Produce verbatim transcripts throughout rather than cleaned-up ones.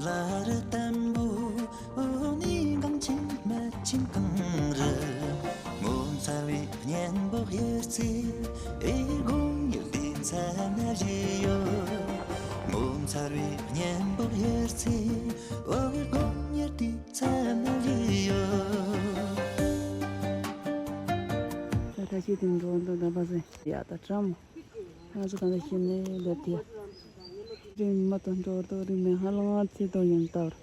ལ་རི་བརྟན་པོ་འོ་ནི་གངས་ཆེན་སྨད་ཆེན་གངས་རི། ངོ་མཚར་བའི་གཉེན་པོ་གཡུར་རྩེ་ཨེ་དགོང་ཉི་ཟླའི་མཚན་ལ་བཞད་ཡོད། ངོ་མཚར་བའི་གཉེན་པོ་གཡུར་རྩེ་ཨེ་དགོང་ཉི་ཟླའི་མཚན་ལ་བཞད་ཡོད། ད་ད་ཤི་དེ་འགྲོ་འདུག་ད་པ་ཟེ་ཡ་ད་བཀྲམ། ང་ཚོ་གང་ལ་ཤི་ནས་བསྡད་དེ། རིང་མ་དང་འགྲོ་འདུག་རིང་མེད་ཧ་ལང་ཚེ་དོ་ཡང་ལྟ་བར།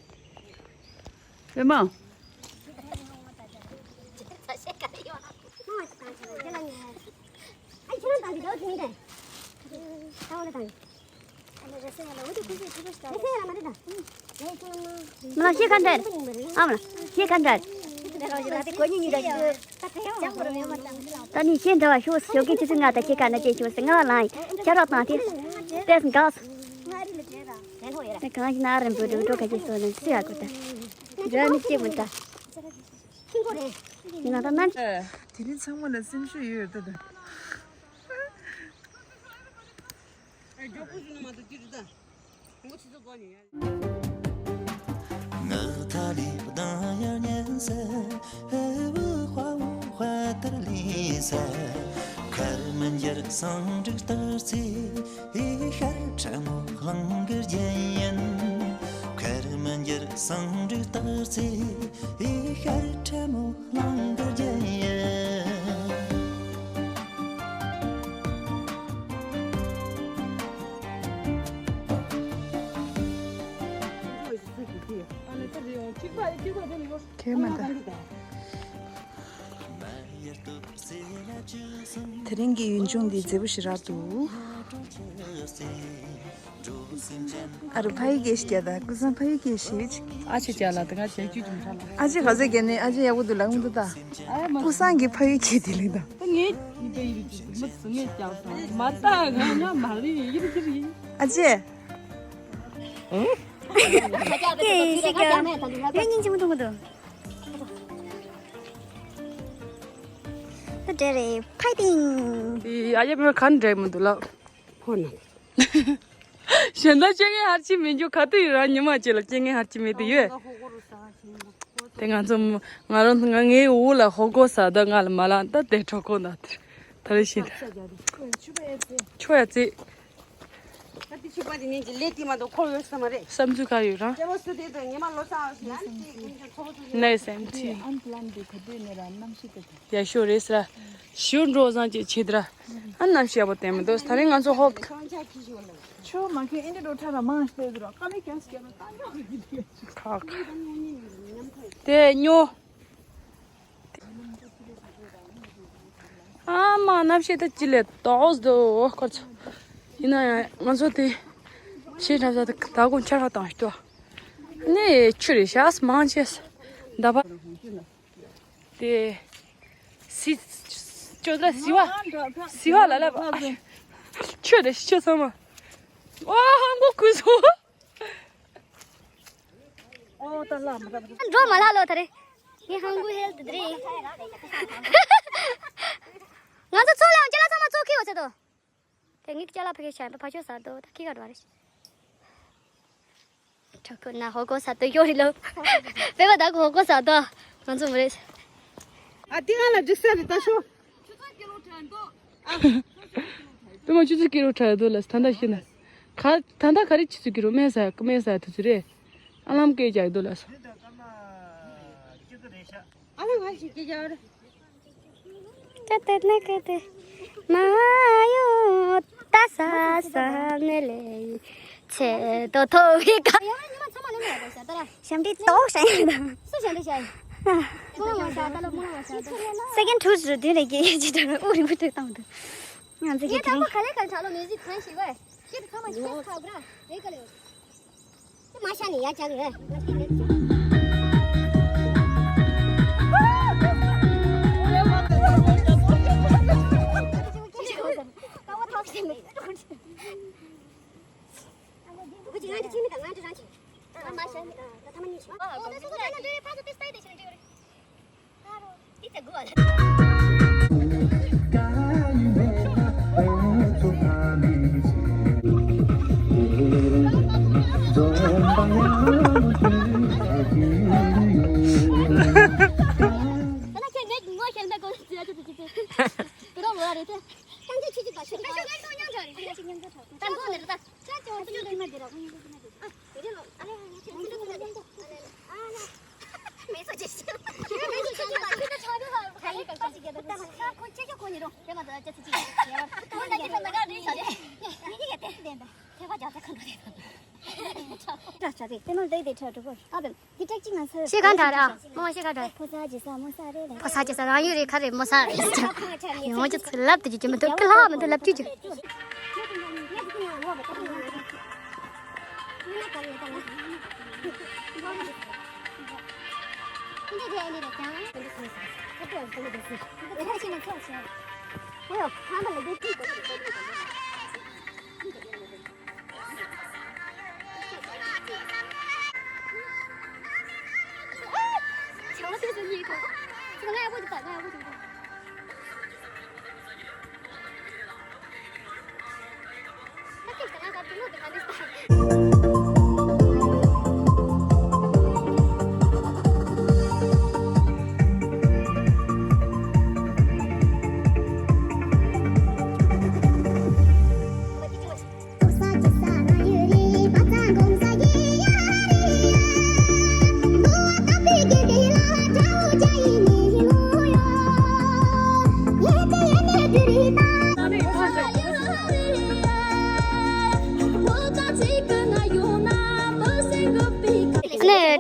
ཨེ་མ། མ་ལ་ཤེས་ག་འདྲ། ཨ་མ་ལ་ཤེས་ག་འདྲ། ད་ནི་ཤེས་འདྲ་བ་ཤོག་ཤོག་གི་ཆུ་ཚོད་ལྔ་དང་ཕྱེད་ཀ་ན་ཅེ་ཆུ་ཚོད་ལྔ་ལ་ཡིན་ཆ་རོགས་དང་དེ་ཏེས་འགག་སོང་། ནི་གང་ཞིག་ན་རིན་པོ་འགྲོ་འགྲོ་ག་ཅེ་སོ་ནི་སུ་ཡ་གོ་ད། འདྲ་ནི་ཅེ་མི་ད། ང་ད་ནམ། དེ་རིང་ཚང་མ་ལ་སེམས་ཤུགས་ཡོད་ད་ད། མགོ་ཆུ་ཚོད་དགུ་ནས་ཡར། ངག་ཐ་ལི་གདང་ཡར་ཉན་ས་ཧེ་བུ་དཔའ་བོ་དཔའ་དར་ལི་ས། ཁར་མི་འགྱུར་སང་འགྲིག་སྟག་རྩེ་ཧེ་ཤར་ཁྲ་མོ་གླང་གི་རྒྱན་ཡིན། ཁར་མི་འགྱུར་སང་འགྲིག་སྟག་རྩེ་ཧེ་ཤར་ཁྲ་མོ་གླང་གི་རྒྱན་ཡིན། ཁྱེད་མ་ད། དེ་རིང་གི་ཡུལ་ལྗོངས་འདི་མཛེས་པོ་ཞེ་དྲག་འདུག་ཨ་རུ་ཕ་ཡི་སྐད་ཤིག་རྒྱག་ད། ཀུན་བཟང་ཕ་ཡི་སྐད་ཤིག་ཨ་ཅེ་རྒྱག་ལ་ད་ང་རྒྱག་རྒྱུ་ཅུང་ཁྲ་ལ། ཨ་ཅེ་ག་ཚོད་རྒྱག་ནས་ཨ་ཅེ་ཡག་པོ་འདུག་ལབ་མི་འདུག་ད། ཨ་མ་ཀུན་བཟང་གི་ཕ་ཡི་སྐད་དེ་ལེགས་ད། ད་ངས་ཡིན་པའི་ཡིན་རྒྱུ་མི་སུ་ངས་རྒྱག་སོང་མ་ད་ང་ང་མ་ལི་ཡིན་གྱི་རེད། ཨ་ཅེ། ཨེ་ཤི་ཀ་ཡང་སྙིང་རྗེ་མོ་མཐོང་གི་འདུག་ད་འདྲ་རེད་ཕའི་ཏིང་། ཨ་ཡེ་མོ་ག་འདྲ་མི་འདུག་ལགས། ཧོ་ན། གཞན་དག་སྐྱེ་ངན་ཧར་ཅི་མི་འཇུག་ག་དུས་ཡིན་རང་ཉི་མ་གཅིག་ལ་སྐྱེ་ངན་ཧར་ཅི་མེད་དུ་ཡོད། དེ་ང་ཚོ་ང་རང་ང་ངའི་འུ་ལ་ཧོ་གོ་ས་ད་ང་ལ་མ་ལ་ད་དེ་གྲོགས་ཁོ་ན་ད་རེ་ཤི་ད། ཆོ་ཡ་ཙི། ད་དེ་ཕྱུ་པ་དེ་ནས་ཀྱི་ལས་དེ་མ་གཏོགས་འཁོར་ཡོད་ས་མ་རེད། བསམ་ཚུལ་ག་ཡོད་རང་། སྐྱེ་བོ་སུ་དེ་དང་ཉི་མ་ལོ་ས་ཡང་དེ་ཀུན་གྱི་ཚོགས་ཚུལ་ནས་སེམས་ཅི། ཨན་པི་ལན་དེ་ག་དུས་ནས་ར་གནམ་གཤིས་དེ་དང་། ཡ་ཤོ་རེས་ར། ཞུ་འགྲོ་བཟང་ཅིག་ཆེད་དུ་ར། ཨ་གནམ་གཤིས་ཡག་པོ་བསྟན་མི་འདུག་ད་རིང་ང་ཚོ་ཧོབ། ཆུ་མ་ཁེ་ཨིན་དྲི་འགྲོ་ཁྲ་ར་མང་ཤེས་དུ་ར་ཀ་མི་ཀྱང་སྐྱེ་བ་ཏང་ཀྱང་རེད། ཁག་དེ་ཉོ། ཨ་མ་གནམ་གཤིས་ད་ཅི་ལས་ཏོག་འདུག་ཁོ་ཚོ། ཡིན་ན་ཡང་ང་ཚོ་དེ་ཕྱི་འགྲམ་ས་དེ་ད་དགོང་ཆར་པ་བཏང་ཤི་ཏོ། ནི་ཆུ་རེ་ཤག་མང་ཆེ་ཟླ་བ། དེ་སི་ཅོ་ད་སི་བ་སི་བ་ལ་ལ་བ་ཆུ་རེ་ཆུ་ཚང་མ། ཨོ་ཧང་གོ་ཁུ་སོ། འགྲོ་མ་ལ་ལོ་ད་རེ། ངས་ཧང་གུ་ཧེལ་ཏུ་དེ་རེད། ང་ཚོ་ཚོགས་ལ་ཡང་ཅ་ལག་ཚང་མ་ཚོགས་ཁེ་ཡོད་ཚེ་དོ། དེ་ངས་ཅ་ལག་ཕ་གི་ཤ་ཡང་ཕ་ཆོས་ཟ་དོ་ད་ཁི་ག་འགྲོ་རེད། ཁྲ་ཁོ་ན་ཧོ་གོ་ཟ་དོ་ཡོད་རེད་ལོ། བེ་བ་ད་གོ་ཧོ་གོ་ཟ་དོ། ང་ཚོ་མི་རེད། ཨ་ཏི་ང་ལ་འགྲིག་ས་རེད་ད་ཤོ། ཆུ་ཚོད་ཀི་ལོ་ཁྲ་འདུག་ཨ། དེ་མ་ཆུ་ཚོད་ཀི་ལོ་ཁྲ་འདུག་ལ་ད་ལྟ་ཤི་ན། ཁ་ད་ལྟ་ག་རེ་ཆུ་ཚོད་ཀི་ལོ་སྨན་ཟ་སྨན་ཟ་དུས་ཚོད་རེད། ཨ་ལམ་སྐད་རྒྱག་འདུག་ལ་སོ། ཨ་ལམ་ང་ཞིག་སྐད་རྒྱག་རེད། ཀ་ཏེ་ནེ་ཀ་ཏེ། མ་ཡོ་ད་ས་ས་ནེ་ལེ། ཚེ་དོ་ཐོ་བི་ཀ་ཞམ་ཏི་ཏོག་ཤ་ཡ་དང་། སུ་ཞམ་ཏི་ཤ་ཡ། མོ་ལ་མ་ཤ་ད་ལ་མོ་ལ་མ་ཤ་ད། སེ་ཀེན་ཌི་ཐུ་ཟུར་དུས་ནས་ཀྱི་ཅི་ད་ཨུ་རིང་པོ་ཏོག་བཏང་འདུག་ང་ཚོ་ངས་ཀྱི་དྲང་པོ་ག་ལེ་ག་ལེ་གྲགས་ལོ་མི་ཟིག་གང་ཞིག་བས། ཁྱེད་ཚང་མ་ཁྱེད་ཁ་བ་རེ་ག་ལེ། ཁྱེད་མ་ཤ་ནི་ཡ་ཅག་རེད། ང་ཚོ་ལེགས་སོ། ད་བ་ཐོག་ཞིག་མེད། ཁོ་ཅིག་ང་འདི་ཕྱི་མི་དང་ང་འདི་རང་ཅིག་ང་མ་ཤ་ནི་དང་ད་ཐ་མ་གཉིས་ཤིག་ཨོ་ད་སོ་སོ་ད་ན་འདི་ཕ་ཚོ་ཏི་སྟའི་དེ་ཆེ་ན་འདི་རེད། འདི་ཚ་དགུ་བ་ལ། ཤེས་གང་དྲག་ར། མོ་ཤེས་གང་དྲག་ཕོ་གསར་གྱི་ས་མོ་གསར་རེད་ལ། ཕོ་གསར་གྱི་ས་རང་ཡུལ་རེད། ཁ་རེད་མོ་གསར་རེད། ཡོང་གི་ཚུར་ལབ་དུ་ཅི་མི་འདུག་ཀི་ལྷག་མི་འདུག་ལབ་དུ་ཅི་ཅི།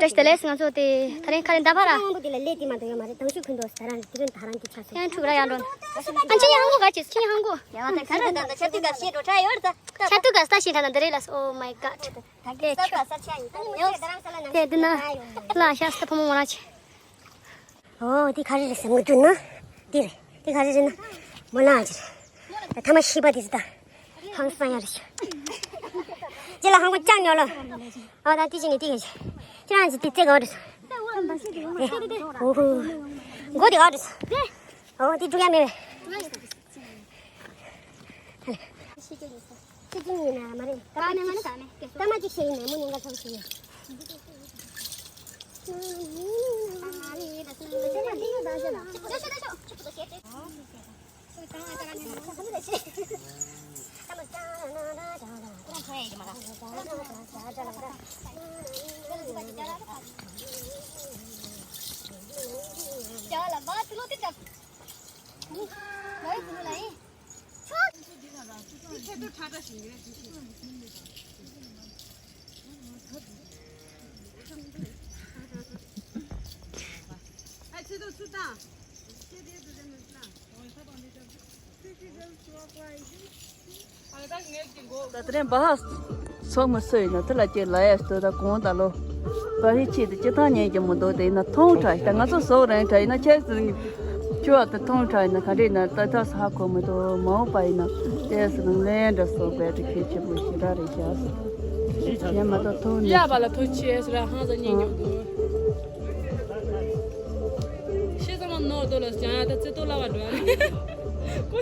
ནས་བཀྲ་ཤིས་བདེ་ལེགས། ང་ཚོ་དེ་ད་རིང་ཁ་རེ་འདའ་ཕ་ར། ཨ་ཅི་ཡང་ཧང་གོ་ག་ཅི་ཅི་ཡང་ཧང་གོ། ཡ་ད་ག་རེ་ད་ད་ཆ་དུ་ག་ཤེས་འགྲོ་ཁྲ་ཡོད་ད། ཆ་དུ་ག་ས་ཤེས་ད་ད་འདི་རེད་ལ། Oh my god། ད་ག་ས་ས་ཆ་ཡིན་ཡོད། དེ་འདི་ན་ལ་ཤ་སྟ་ཕོ་མོ་མོ་ན་ཆེ། ཨོ་དེ་ག་རེ་རེད་ཟེར་མི་འདུག་ན། དེ་རེད། དེ་ག་རེ་རེད་ན། མོ་ལ་ཨ་ཅེ་རེད། ད་ཐ་མ་ཤི་པ་དེ་ཟེར་ད། ཧང་སང་ཡ་རེད་ཤག་ཅི་ལ་ཧང་གོ་ཅང་ཉོ་ལ། ཨ་ད་དེ་ཅི་ནས་དེ་ག་ཅི། ཁྱེད་རང་ཅི་དེ་རྩེ་ག་བ་རེད། ཨོ་ཧོ། མགོ་དེ་ག་བ་རེད། ཨོ་དེ་འགྲུག་ཡ་མེད་པས། ཤེས་ཀྱི་ཡིན་ས། ཤེས་ཀྱི་ཡིན་ན་མ་རེད། ད་མ་ཅིག་ཤེས་ཡིན་ན་མོ་ཉིན་ག་ཚོད་ཤེས་ཡིན། ད་དེ་རིང་སྦ་ཧ་ཚོགས་མི་སུ་ཡིན་ན་དེ་ལ་ཁྱེད་ལ་ཡ་ལྟོས་ད་གོང་ད་ལོ། སྦ་ཧའི་ཆེད་དུ་སྤྱི་བཏང་ཉན་གྱི་མི་འདུག་དེ་ཡིན་ན་ཐུང་དྲགས་ཤག་ང་ཚོ་བཟོ་རིང་དྲགས་ཡིན་ན་ཁྱེད་ཚོ་ཁྱོད་ད་ཐུང་དྲགས་ཡིན་ན་ག་འདྲ་ཡིན་ན་ད་ད་ཧ་གོ་མི་འདུག་མ་འོངས་པ་ཡིན་ན་ཏོག་ཙམ་ལེན་འདྲ་བཟོ་དགོས་དེ་གལ་ཆེན་པོ་ཞེ་དྲག་རེད་ཤག་ཡིན་མ་གཏོགས་ཐུང་ནས། ཡ་བ་ལ་ཐུགས་ཆེ་ཟེར་ཧང་སང་ཉན་མྱོང་འདུག་ཤེས་ཙམ་མ་ནོར་དོ་ལ་ཅང་ད་རྩེ་ཏོ་ལ་བ་འགྲོ་ཡ་རེད། ཀུ་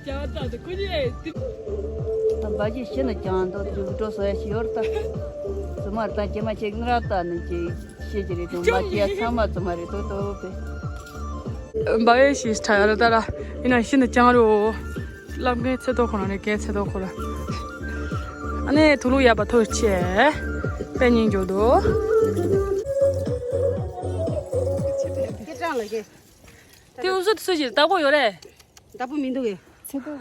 ཅང་ད་དུ་ཀུ་ཉེ་ཏི། ད་འབའ་ཞིག་ཤི་ན་ཅང་ད་དུ་འགྲོ་སོ་ཡ་ཞིག་ཡོད་ད། ཙི་མ་རེད་ད་ཅི་མ་ཅིག་ང་ར་ད་ནི་ཅིག་ཤེས་ཀྱི་རེད་དུ་འབའ་ཅི་ཡ་ཚང་མ་ཙི་མ་རེད་དོ་དོ་པེ། འབའ་ཡེ་ཤི་ཁྲ་ཡ་ར་ད་ར་ཡིན་ན་ཤི་ན་ཅང་རོ། བླ་མའི་ཚེ་ཐོག་ཁོ་ན་ནི་རྒན་ཚེ་ཐོག་ཁོ་ལ། ཨ་ནེ་ཐུགས་ལུགས་ཡག་པ་ཐུགས་རྗེ་ཆེ། དཔེ་སྙིང་རྗེ་འདུག་ཁྱེད་རང་ལ་ཁྱེད། དེ་འུ་ཚོ་དེ་ཚོ་ཞིག་བདག་པོ་ཡོད་རེད། བདག་པོ་མི་འདུག་གས།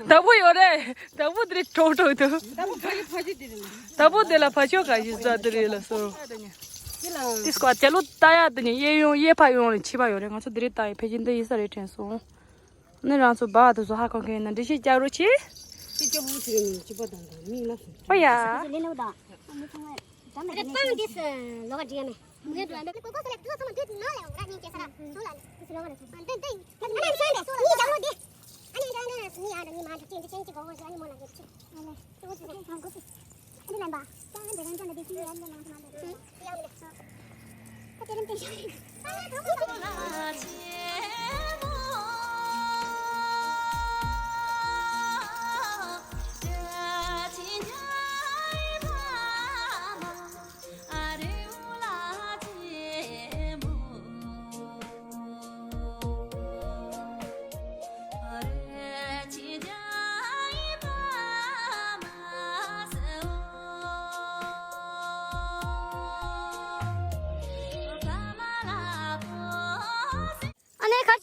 བདག་པོ་ཡོད་རེད། བདག་པོ་དེ་རེད་གྲོགས་གྲོགས་འདུག་བདག་པོ་ཕ་ཡུལ་ཕ་ཡུལ་དེ་རེད་ལ། བདག་པོ་དེ་ལ་ཕ་ཤོག་ག་ཞིག་ཟ་དེ་རེད་ལ་སོ། དེ་ལ། དེ་སྐོར་ལྕགས་ལུག་ལྟ་ཡག་དེ་ནི་གཡས་གཡོན་གཡས་ཕ་གཡོན་ལ་ཕྱི་པ་ཡོད་རེད། ང་ཚོ་དེ་རེད་ལྟ་ཡི་ཕལ་ཆེར་འདི་ཡིན་ས་རེད་དྲན་སོང་། ནི་རང་ཚོ་སྦ་དེ་ཚོ་ཧ་གོ་མཁན་ཡིན་ན་འགྲེལ་བཤད་རྒྱག་རོགས་གྱིས། ཅི་སྐྱོ་པོ་ཞིག་ཡིན་ཅི་པ་དང་དང་མིག་ལ་སོང་། ཨོ་ཡ། ལེ་ལེ་དང་། མི་ཚང་མ་དམ་ལ་རེ་པང་འདི་སུ་ལོག་འདྲི་ཡ་མེད། ངས་འགྲོ་ཡ་མེད། ཀོ་ཀོ་སོ་ལེ་དུ་ཚང་མ་འདི་ནང་ལ་ཡོང་ར་སྙིང་རྗེ་ས་ར་སུ་ལ་ནི་སུ་ལོག་ལ་སོང་། འདི་འདི་ཡིན། ཨ་ནི་ཚང་འདི་སུ་ལ་ནི་ཡང་ལོ་འདི། ཨ་ནི་འདྲ་འདྲ་སུ་ནི་ཡང་འདྲ་ནི་མ་འགྲོ་ཅན་འདི་ཅན་གྱི་གོ་གོ་ཞོ་ནི་མོ་ལ་འགྲོ་ཅི། ཨ་ལེ། ཀོ་ཀོ་སོ་ལེ་དུ་ཚང་མ་འདི་ནང་ལ་ཡོང་ར་སྙིང་རྗེ་ས་ར་སུ་ལ་ནི།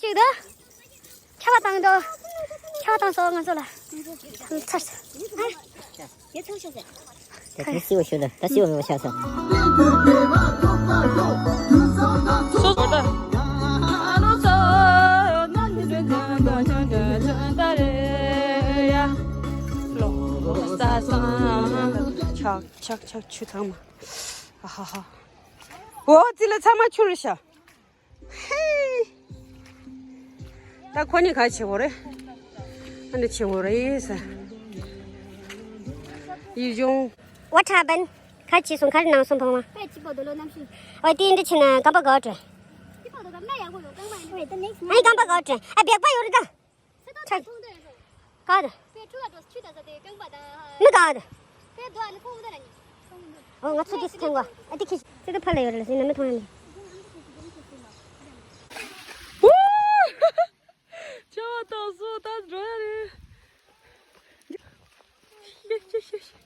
ཅིག་དང་། ཆར་པ་བཏང་དོ། ཆར་པ་བཏང་སོང་ང་ཚོ་ལ། ཚར་སོང་། ད་ཚིག་སིའོ་ཞུ་ད། ད་སིའོ་མི་བ་ཆགས་སོང་། སོ་སོ་ད། ཆག་ཆག་ཆག་ཆུ་ཚང་མ། ཨ་ཧ་ཧ། འོ་ཙི་ལ་ཚང་མ་ཆུ་རེད་ཤག་ཧེ། ད་ཁོ་གཉིས་ག་བྱེད་དགོས་རེད། ཨ་འདི་བྱེད་དགོས་རེད་ཟེར། ཡིད་གཞུང་། What happened? ག་བྱེད་སོང་ག་རེ་གནང་སོང་བོང་བ། ཨེ་ཅི་པོ་དོ་ལོ་གནམ་གཤིས། ཨོ་དེ་འདྲ་བྱེད་ན་རྐང་པ་ག་བྲོས། ཅི་པོ་དོ་ག་མ་ཡག་པོ་ཡོད་རྐང་པ་ཡིན་ཨེ་ད་ནེགསི་ཨེ་རྐང་པ་ག་བྲོས་ཨ་སྦེག་པ་ཡོད་རེད་ད། ཚེ་ཐོག་ཐག་ཐུང་དུ་ཡོད་རེད། ག་རེ། པེ་ཕྲུ་ག་འགྲོ་ཆུ་ད་ས་དེ་རྐང་པ་ད། མི་ག་རེ། པེ་རྡོ་ཨ་ནི་ཁོང་མི་ད་ལ་ཉི། ཨོ་ང་ཚོ་དེ་ཐེང་བ་ཨ་དེ་ཁྱི་ཅི་ད་ཕ་ལ་ཡོད་རེད་ཟིན་ན་མི་མཐོང་ཡ་མེད། ཆར་པ་བཏང་སོང་ད་འགྲོ་ཡ་རེད། ཤི་ཤི་ཤི་ཤི།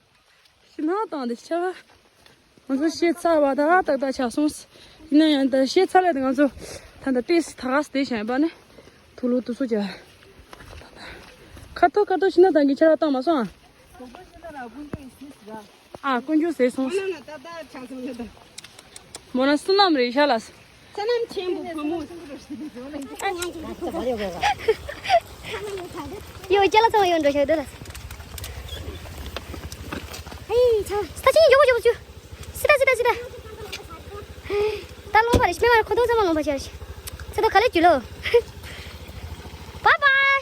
ཤི་ན་བཏང་དེ་ཆར་པ། ང་ཚོ་ཤི་ཚར་བ་ད་ཏག་ཏག་ཆགས་སོང་། ཡིན་ན་ཡང་ད་ཤི་ཚར་ལས་ད་ང་ཚོ་ད་ད་ཏེས་ད་ག་སྟེ་བཞིན་པ་ནི་ཐུག་ལུ་དུ་སུ་ཅག་ཁ་ཐོ་ཁ་ཐོ་ཤི་ན་བཏང་གི་ཆར་པ་བཏང་མ་སོང་ཨ། ཨ་དཀོན་མཆོག་ཟེར་སོང་། ཨ་ན་ན་ད་ད་ཆགས་སོང་ད་ད། མོ་ན་བསོད་ནམས་རེད་ཤག་ལ། བསོད་ནམས་ཆེན་པོ་བུ་མོ། ཡོ་ཅ་ལ་ཚང་ཡོ་འགྲོ་ཤག་འདི་ལ། ཧེ་ཆ་ས་ཆེན་ཡོ་ཡོ་ཅུ། སི་ཏ་སི་ཏ་སི་ཏ། ད་ལོང་པ་རེ་ཤི་མེ་མ་ཁོ་ཐོང་ཚང་མ་ལོང་པ་ཆ་རེ་ཤི། ཚེ་ཐོ་ག་ལེ་ཅུ་ལོ། Bye bye།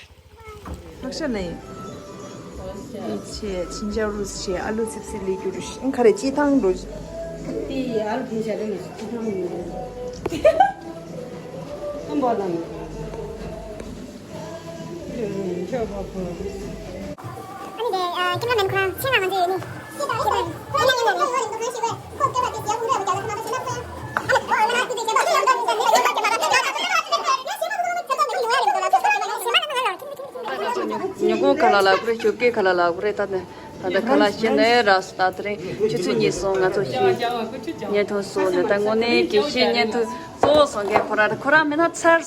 ལྷག་ཤ་ནས། ཡི་ཆེ་ཆིན་ཅ་རུ་ཆེ་ཨ་ལུ་ཚིབ་སི་ལི་རྒྱུ་རུ་ཤིང་ཁ་རེ་ཅི་ཐང་འགྲོ། དེ་ཡི་ཨ་ལུ་ཕིན་ཤ་རེ་ནས་ཅི་ཐང་མི་ཡོད། ཨམ་བོ་དང་། ཁྱོད་བ་བོ། ཨ་ནི་དེ་ཨ་ཁྱིམ་ལ་མེན་ཁོ་རང་ཆེ་ང་ང་ཚོ་ཡོད་ནི། ཁོ་ཡིན་ན་ཡིན་ན་ཡིན་ན་ཁོ་ཡིན་ན་ཁོ་ཡིན་ན་ཁོ་ཡིན་ན། ཉིན་གུང་ཁ་ལག་ལ་ཁུ་རེ་ཞོགས་ཀས་ཁ་ལག་ལ་ཁུ་རེ་ཆོ་ཀས་ཁ་ལག་ལ་ཁུ་རེ་ད་ནི་ད་ལྟ་ཁ་ལག་ཤེས་ནས་རག་སོང་། ད་དེ་རིང་ཆུ་ཚོད་གཉིས་སོང་ང་ཚོ་ཤི་བརྙན་ཐུང་བཟོ་ནས་ད་དངོས་གནས་དགེ་བཤེས་བརྙན་ཐུང་གཙོ་བོ་བཟོ་མཁན་ཁོ་རང་རེད། ཁོ་རང་མེད་ན་ཚར་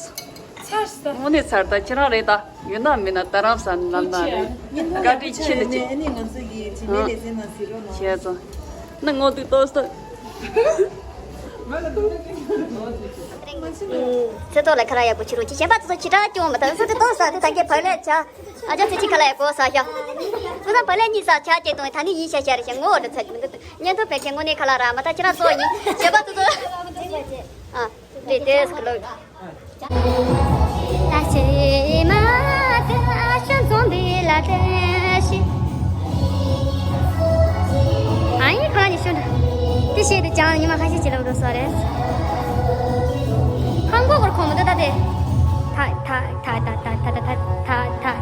སོང་། དངོས་གནས་ཚར་ད་ཁྱེད་རང་རེད་ད། ཡོད་ན་མེད་ན་ད་རང་ས་ནམ་ན་རེད། བཀའ་དྲིན་ཆེ་ནི་ཆེ། ཨ་ནི་ང་ཚོ་གི་དྲི་མེད་ལེ་ཚན་ནང་ཟེར་རོགས་གནང་། བྱས་ཙང་། ནི་ངོ་དུས་ཏོག་ཙམ། ཚེ་ཐོག་ལ་ཁ་ར་ཡག་པོ་ཕྱི་རོགས་ཀྱི་གཞན་པ་ཚོ་ཚོ་ཁྱི་དྲག་སྐྱོང་མ་ཐག་ཚོ་དུས་ཏོག་ཙམ་དེ་ད་གའི་བག་ལེབ་བྱ། ཨ་ཅག་ཚེ་ཆི་ཁ་ལ་ཡག་པོ་ཟ་ཤག་ཚོ་ད་བག་ལེབ་གཉིས་ཟ་ཆ་སྐྱེས་དོན་ད་ནི་ཡིན་ཤ་ཤ་རེ་ཤ་ངོ་འདྲ་ཚ་གི་མི་འདུག་བརྙན་ཐུང་ཕལ་ཆེར་དངོས་གནས་ཁ་ལག་རག་མ་ཐག་ཁྱེད་རང་ཚོ་ཡིན་གཞན་པ་ཚོ་ཚོ། ཨ། དེ་དེ་སྐུ་ལོ། ད་ཆེ་མ་དེ་ཤོན་ཚོང་འདི་ལ་དེ་ཤི། ཨ་ཡིན་ཁོ་རང་ཉི་ཤོན་དེ་ཤེས་དེ་ཅང་ཉི་མ་ཁ་ཤས་ཅི་ལ་འགྲོ་ས་རེད། ཧང་གོ་གོར་ཁོང་མི་འདུག་ད་དེ། ད་ད་ད་ད་ད་ད་ད་ད་ད།